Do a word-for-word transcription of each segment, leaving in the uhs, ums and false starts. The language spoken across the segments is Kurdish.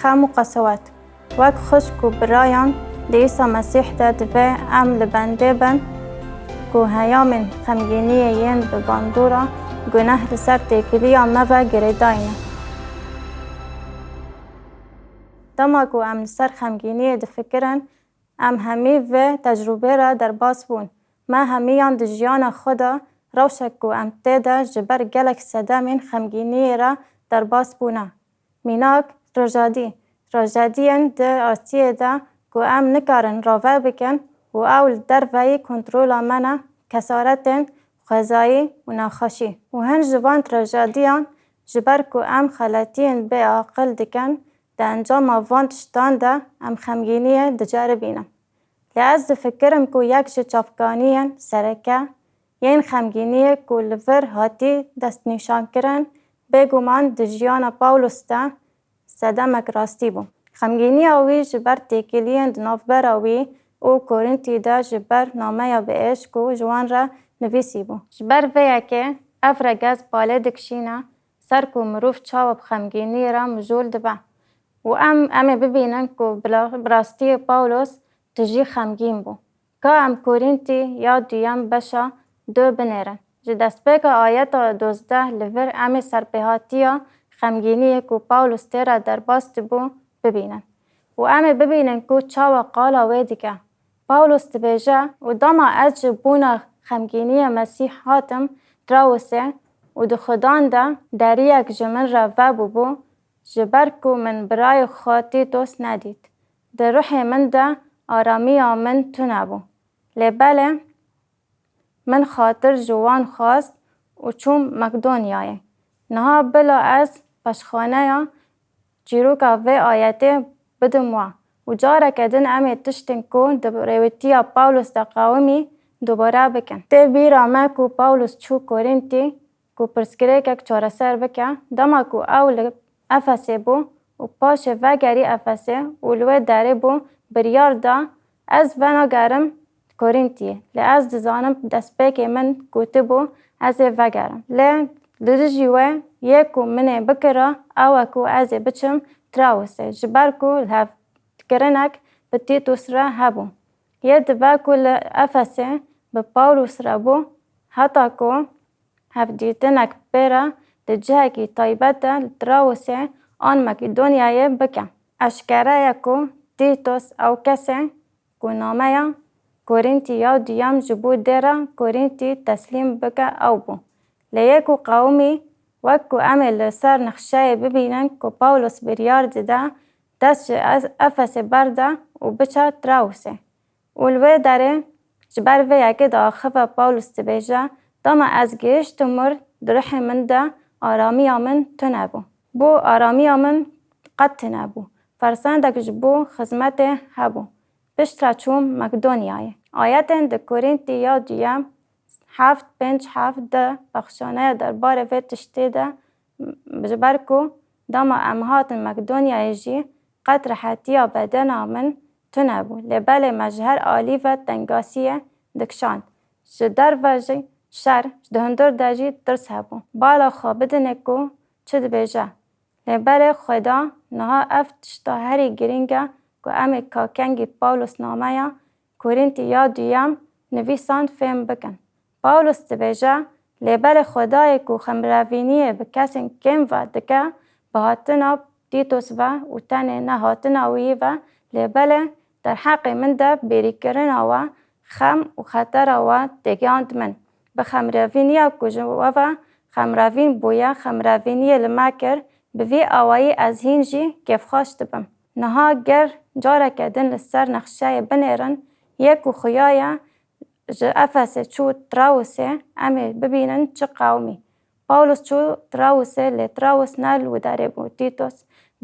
Xem û qesewet. Wek xwişk û birayan di Îsa Mesîh de divê em li bendê bin ku heyamên xemgîniyê yên bi bandora guneh li ser têkiliya me ve girêdayî ne. Dema ku em li ser xemgîniyê difikirin, em hemî vê tecrûbê re derbas bûn. Me hemiyan di jiyana xwe de rewşek ku em tê de ji ber gelek sedemên xemgîniyê re derbas bûne. Mînak, trajadî. Trajadiyên di astiyê de ku em nikarin rave bikin û ew li derveyî kontrola me ne, kesaretên xwezayî û nexweşî. Û hin ji van trajadiyan ji ber ku em xeletiyên bê aqil dikin, di encama van tiştan de em xemgîniyê diceribînin. Lê ez difikirim ku yek ji çavkaniyên sereke yên xemgîniyê ku li vir hatî destnîşankirin, bêguman di jiyana Pawlos de sedemek rastî bû. Xemgîniya wî ji ber têkiliyên di navbera wî û Korîntî de ji ber nameya bi êş ku ji wan re nivîsîbû. Ji ber vê yekê ev regez balê dikişîne ser ku mirov çawa bi xemgîniyê re mijûl dibe û em, em ê bibînin ku bila-, bi rastiyê Pawlos tijî xemgîn bû. Ka em Korîntî ya duyem beşa du binêrin. Ji destpêka ayeta dozdeh li vir em ê serpêhatiya xemgîniyê ku Pawlos tê re derbas dibû bibînin. Û em ê bibînin ku çawa qala wê dike. Pawlos dibêje, û dema ez ji bûna xemgîniyê Mesîh hatim Troasê û di Xudan de deriyek ji min re vebûbû, ji ber ku min birayê xwe Tîtos nedît. Di ruhê min de aramiya min tune bû. Lê belê min xatir ji wan xwest û çûm Makedonyayê. Niha bila ez paşxaneya çîroka vê ayetê bidim we û careke din em ê tiştên ku di rêwîtiya Pawlos de qewimî dubare bikin. Tê bîra me ku Pawlos çû Korîntî ku pirsgirêkek çareser bike, dema ku ew li Efesê bû û paşê vegerî Efesê û li wê derê bû, biryar da, ez venagerim Korîntiyê. Lê ez dizanim destpêkê min gotibû, ez ê vegerim. Lê li dijî wê yê ku min ê bikira, ew e ku ez ê biçim Troasê, ji ber ku lihevkirinek bi Tîtos re hebû. Yê dibe ku li Efesê bi Pawlos re bû, heta ku hevdîtinek pê re di cihekî taybet de li Troasê an Makedonyayê bike. Eşkere ye ku Tîtos ew kesê ku nameya Korîntî ya duyem ji bo dêra Korîntî teslîm bike ew bû. Lê yê ku qewimî, wek ku em ê li ser nexşeyê bibînin ku Pawlos biryar dide dest ji Ez-, Efesê berde û biçe Troasê. Û li wê derê ji ber vê yekê diaxive Pawlos dibêje, dema ez gihiştim wir, di ruhê min de aramiya min tune bû. Bû aramiya min qet tune bû. Fersendek ji bo xizmetê hebû. Piştre çûm Makedonyayê. Ayetên di Korîntî ya duyem heft pênc heft de pexşaneya derbarê vê tiştê de, ji ber ku dema em hatin Makedonyayê jî qet rehetiya bedena min tune bû. Lê belê me ji her alî ve tengasiyê dikişand. Ji derve jî şer, di hundir de jî tirs hebû. Bala xwe bidinê ku çi dibêje. Lê belê Xweda niha ev tişta herî girîng e ku em ê ka kengî Pawlos nameya Korîntî ya duyem nivîsand fêm bikin. Pawlos dibêje, lê belê Xwedayê ku xemrevîniyê bi kesên kêm ve dike, bi hatina Tîtos ve û tenê ne hatina wî ve, lê belê derheqê min de bêrîkirina we, xem û xetera we têgihand min. Bi xemrevîniya ku ji we ve xemrevîn bûye, xemrevîniyê li me kir, bi vî awayî ez hîn jî kêfxweş dibim. Niha ger careke din li ser nexşeyê binêrin, yê ku xuya ye ji Efesê çû Troasê, em ê bibînin çi qewimî. Pawlos çû Troasê, lê Troas ne li wê derê bû. Tîtos,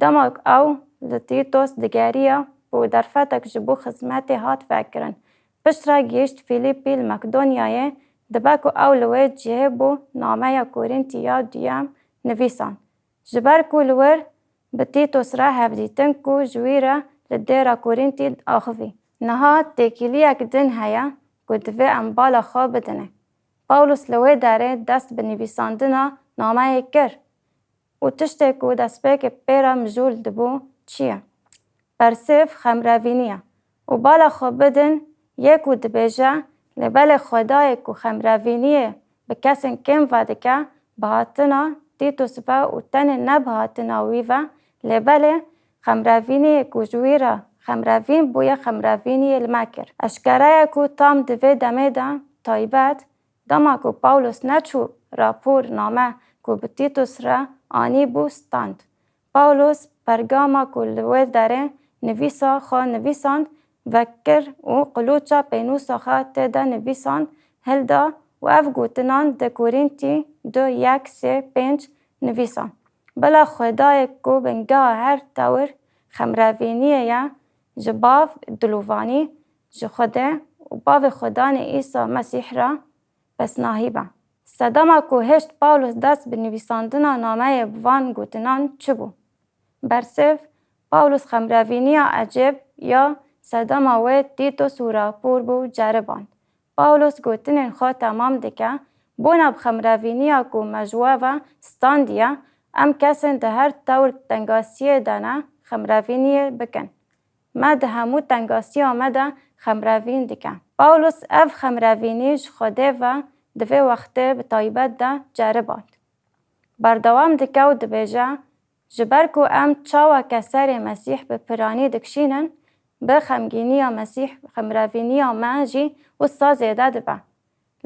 dema ew li Tîtos digeriya, bû derfetek ji bo xizmetê hat vekirin. Piştre gihişt Fîlîpî li Makedonyayê, dibe ku ew li wê cihê bû nameya Korîntî ya duyem nivîsand. Ji ber ku li wir bi Tîtos re hevdîtin ku ji wî re li dêra Korîntî axivî. Niha têkiliyek din heye ku divê em bala xwe bidinê. Pawlos li wê derê dest bi nivîsandina nameyê kir û tiştê ku destpêkê pê re mijûl dibû, çi ye? Bersiv xemrevînî ye. Û bala xwe bidin yê ku dibêje, lê belê Xwedayê ku xemrevîniyê bi kesên kêm vedike, bi hatina Tîtus ve û tenê ne bi hatina wî ve, lê belê xemrevîniyê ku ji wî re xemrevîn bûye, xemrevîniyê li me kir. Eşkere ye ku tam di vê demê de taybet, dema ku Pawlos neçû rapor name ku bi Tîtus re anîbû stand. Pawlos pergama ku li wê derê nivîsa xwe nivîsand vekir û qilûça pênûsa xwe tê de nivîsand hilda û ev gotinan di Korîntî du yek sê pênc nivîsand. Bila Xwedayê ku bingeha her tewir xemrevîniyê ye, ji Bav dilovanî, ji Xwedê û Bavê Xwedanê Îsa Mesîh re pesnahî be. Sedema ku hişt Pawlos dest bi nivîsandina nameyê bi van gotinan çi bû? Bersiv, Pawlos xemrevîniya ecêb ya sedema wê Tîtus û rapor bû ceriband. Pawlos gotinên xwe temam dike, bona bi xemrevîniya ku me ji we ve standiye, em kesên di her tewr tengasiyê de ne, xemrevîniyê bikin. Me di hemû tengasiya me de xemrevîn dike. Pawlos ev xemrevînî ji Xwedê ve di vê wextê bi taybet de ceriband. Berdewam dike û dibêje, ji ber ku em çawa keserê Mesîh bi piranî dikişînin, bi xemgîniya Mesîh xemrevîniya me jî wisa zêde dibe.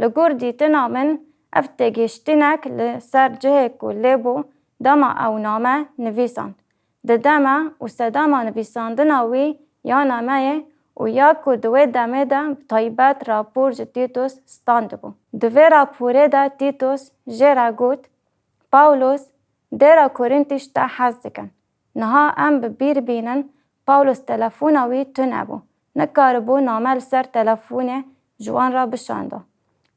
Li gor dîtina min, ev têgihiştinek li ser cihê ku lê bû dema ew name nivîsand. Di dema û sedema nivîsandina wî ya nameyê û ya ku di wê demê de bi taybet rapor ji Tîtus standibû. Di vê raporê de Tîtus jê re got, Pawlos, dêra Korîntî ji te hez dikin. Niha em bi bîr bînin, Pawlos telefona wî tune bû. Nikaribû name li ser telefonê ji wan re bişanda.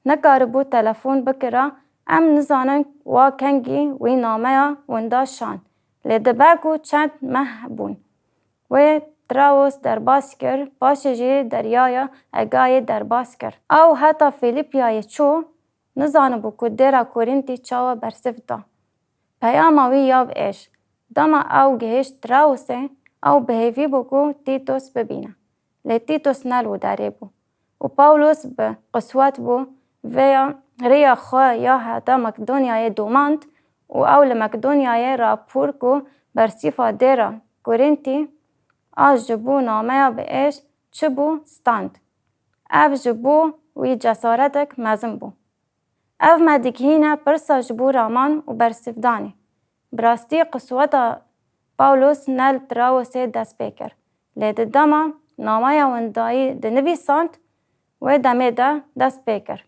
Nikaribû telefon bikira, em nizanin wa kengî wî nameya winda şand. Lê dibe ku çend meh bûn. Wê Trawos derbas kir, paşê jî deryaya Egayê derbas kir. Ew heta Fîlîpyayê çû, nizanibû ku dêra Korîntî çawa bersiv da. Peyama wî ya bi êş. Dema ew gihişt Trawosê, ew bi hêvî bû ku Tîtos bibîne. Lê Tîtos ne li wê derê bû. Û Pawlos bi qiswet bû, vêya rêya xwe ya heta Makedonyayê domand û ew li Makedonyayê rapor ku bersîfa dêra Korîntî a ji bo nameya bi êş çi bû stand. Ev ji bo wî cesaretek mezin bû. Ev me digihîne pirsa ji bo raman û bersivdanê. Bi rastî qisweta Pawlos ne li Trawosê dest pê kir, lê di dema nameya windayî dinivîsand, wê demê de dest pê kir.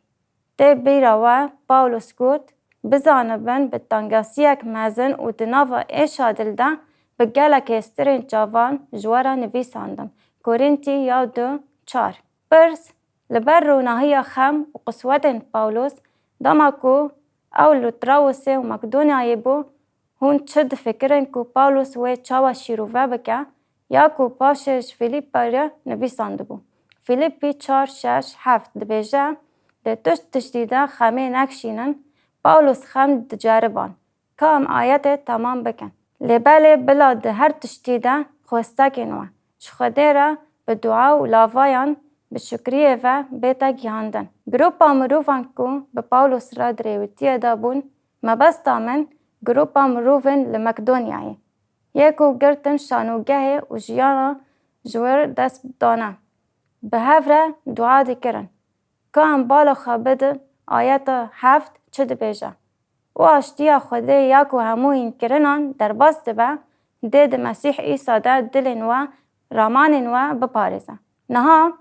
Tê bîra we Pawlos got, bizanibin bi tengasiyek mezin û di nava êşa dil de bi gelek hêstirên çavan ji we re nivîsandim. Korîntî ya du çar. Pirs, li ber ronahiya xem û qiswetên Pawlos, dema ku ew li Trawosê û Makedonyayê bû, hûn çi difikirin ku Pawlos wê çawa şîrove bike, ya ku paşê ji Fîlîpî re nivîsandibû? Fîlîpî çar şeş heft dibêje, Di tu tiştî de xemê nekişînin, Pawlos xem diceriban. Ka em ayetê temam bikin. Lê belê bila di her tiştî de xwestekên we ji Xwedê re bi dua û lavayan bi şukriyê ve bête gihandin. Grûpa mirovan ku bi Pawlos re di rêwîtiyê de bûn, mebesta min grûpa mirovên li Makedonyayê yê ku girtin şanogehê û jiyana ji wir dest dane, bi hev re dua dikirin. Ka em bala xwe bidin, ayeta heft çi dibêje? Û aştiya Xwedê ya ku hemû hînkirinan derbas dibe, dê di Mesîh Îsa de dilên we, ramanên we biparêze. Niha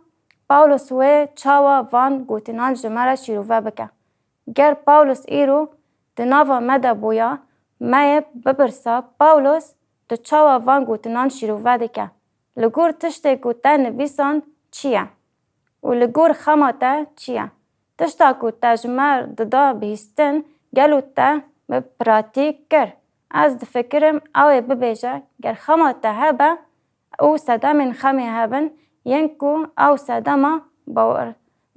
Pawlos wê çawa van gotinan ji me re şîrove bike? Ger Pawlos îro di nava me de bûya, me yê bipirsa, Pawlos tu çawa van gotinan şîrove dike? Li gor tiştê ku te nivîsand çi ye? Û li gor xema te çi ye? Tişta ku te ji me dida bihîstin, gelo te bi pratîk kir? Ez difikirim ew ê bibêje, ger xema te hebe û sedemên xemê hebin, yên ku ew sedema bawer,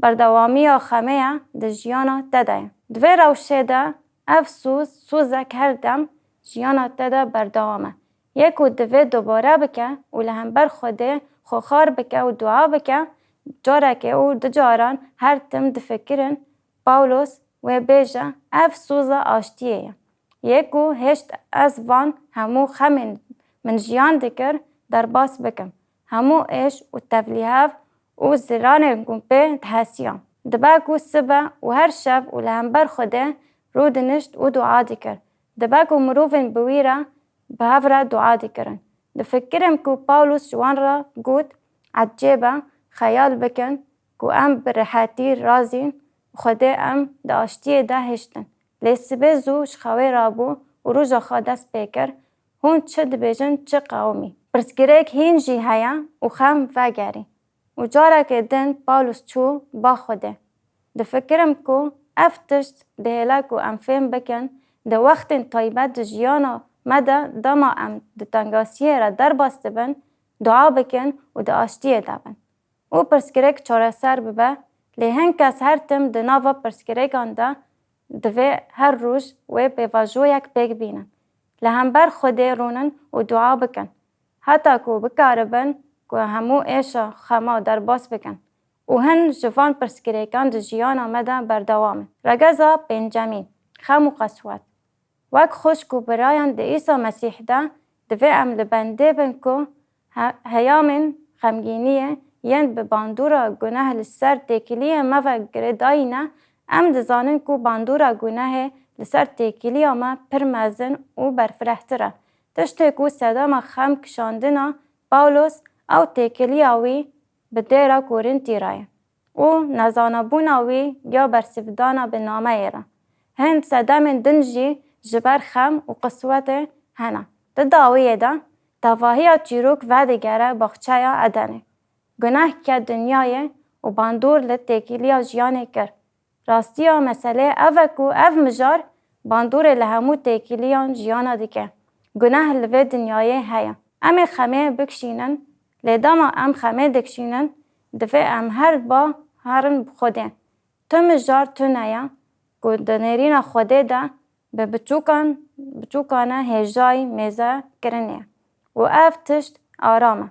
berdewamiya xemê ye di jiyana te de ye. Di vê rewşê de ev soz, sozek her dem jiyana te de berdewam e. Yê ku divê dubare bike û li hember Xwedê xwe xar bike û dua bike, carekê û du caran her tim difikirin, Pawlos wê bêje, ev soza aştiyê ye. Yê ku hêşt ez van hemû xemên min jiyan dikir derbas bikim, hemû êş û tevlîhev û ziranên ku pê dihesiyam. Dibe ku sibe û her şev û li hember Xwedê rûdinişt û dua dikir. Dibe ku mirovên bi wî re bi hev re dua dikirin. Difikirim ku Pawlos ji wan re got, ecêb e, xeyal bikin ku em bi rihetî razîn û Xwedê em di aştiyê de hiştin. Lê sibê zû ji xewê rabû û roja xwe dest pê kir. Hûn çi dibêjin, çi qewimî? Pirsgirêk hîn jî heye û xem vegerî. Û carekê din Pawlos çû ba Xwedê. Difikirim ku ev tişt dihêle ku em fêm bikin, di wextên taybet di jiyana me de dema em di tengasiyê re derbas dibin, dua bikin û di aştiyê de bin. Û pirsgirêk çareser bibe, lê hin kes her tim di nava pirsgirêkan de divê her roj wê pêvajoyek pêk bînin. Li hember Xwedê rûnin û dua bikin, heta ku bikaribin ku hemû êşa xema derbas bikin û hin ji van pirsgirêkan di jiyana me de berdewam in. Regeza pêncemîn, xem û qeswet. Wek xwişk û birayan di Îsa Mesîh de, divê em li bendê bin ku he-, heyamên xemgîniyê yên bi bandora guneh li ser têkiliyê me ve girêdayî ne. Em dizanin ku bandora gunehê li ser têkiliya me pir mezin û berfirehtir e. Tiştê ku sedema xem kişandina Pawlos, ew têkiliya wî bi dêra Korintî re ye û nezanebûna wî ya bersivdana bi nameyê re. Hin sedemên din jî ji ber xem û qiswetê hene. Di dawiyê de, tevahiya çîrok vedigere baxçeya Edenê. Guneh ket dinyayê û bandor li têkiliya jiyanê kir. Rastiya meselê ev e ku ev mijar bandorê li hemû têkiliyan jiyana dike. Guneh li vê dinyayê heye. Em ê xemê bikişînin, lê dema em xemê dikişînin, divê em her ba herin bi Xwedê. Tu mijar tune ye ku di nêrîna Xwedê de bi biçûkan, biçûkane hêjayî mêze kirinê ye. Û ev tişt aram e.